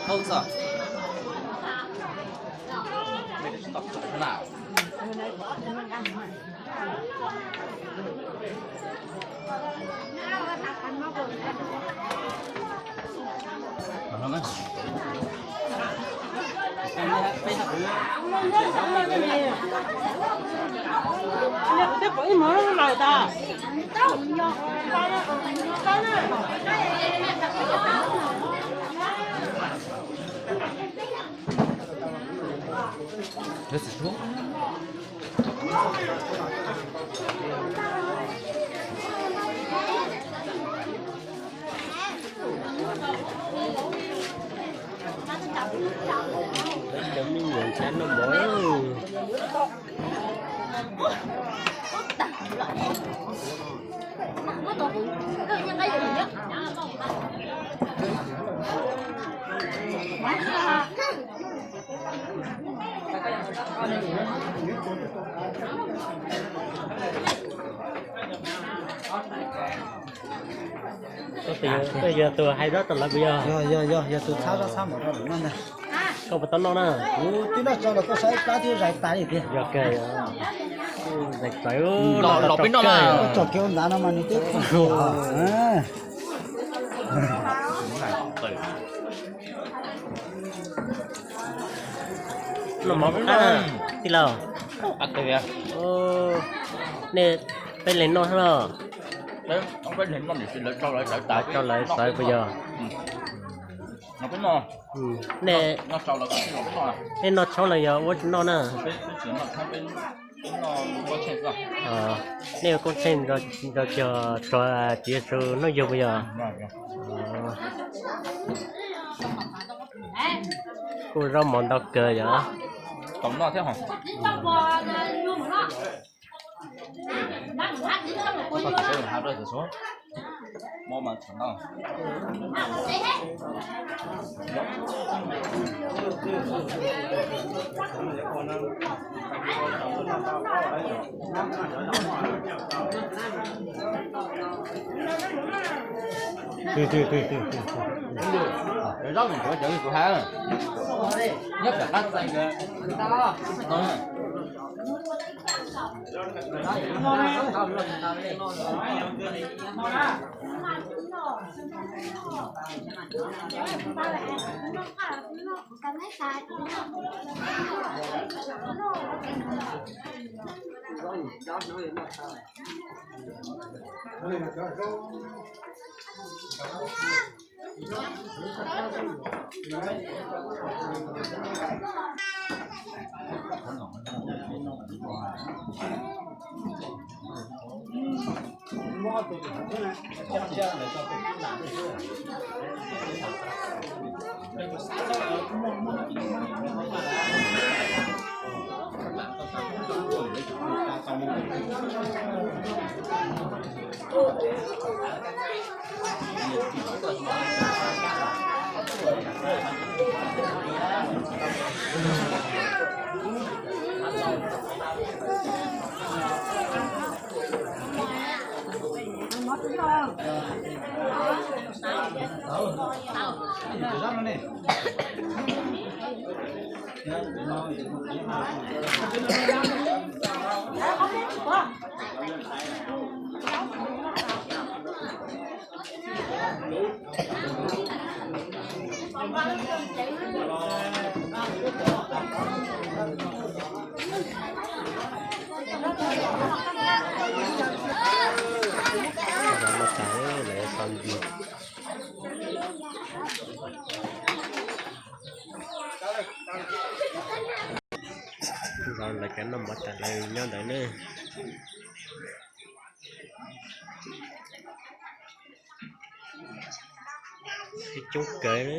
Cov me nyuam ntxhais no mov. Koj yog tus hais zaub rau lawv puas yog? Yog, yog, yog, yog tus txhab zaub txhab mov rau lawv noj ntag. Koj puas tau noj na? Kuv twb noj tsau los koj saib plab twb zais tas li tiag. Yog kawg, zais txawv. Los peb noj na. Tsom kiag ua ntawd no mas nws twb qhuav. Noj mov qab tij laug. Nej peb leeg noj xwb los? Lawv tso lawv txawv puas yog? Nej noj tshoob los yog ua tsis noj na? Nej ua koob tsheej nrog cov txiv tsu hnub yug puas yog? Kuj zaub mov ntau kawg yog. Zaub mus ntxuav cov kuv hais, nyob pem qab txee ntawd. Lawv cov noj mov tas lawv nyob ntawd ne. Coob kawg.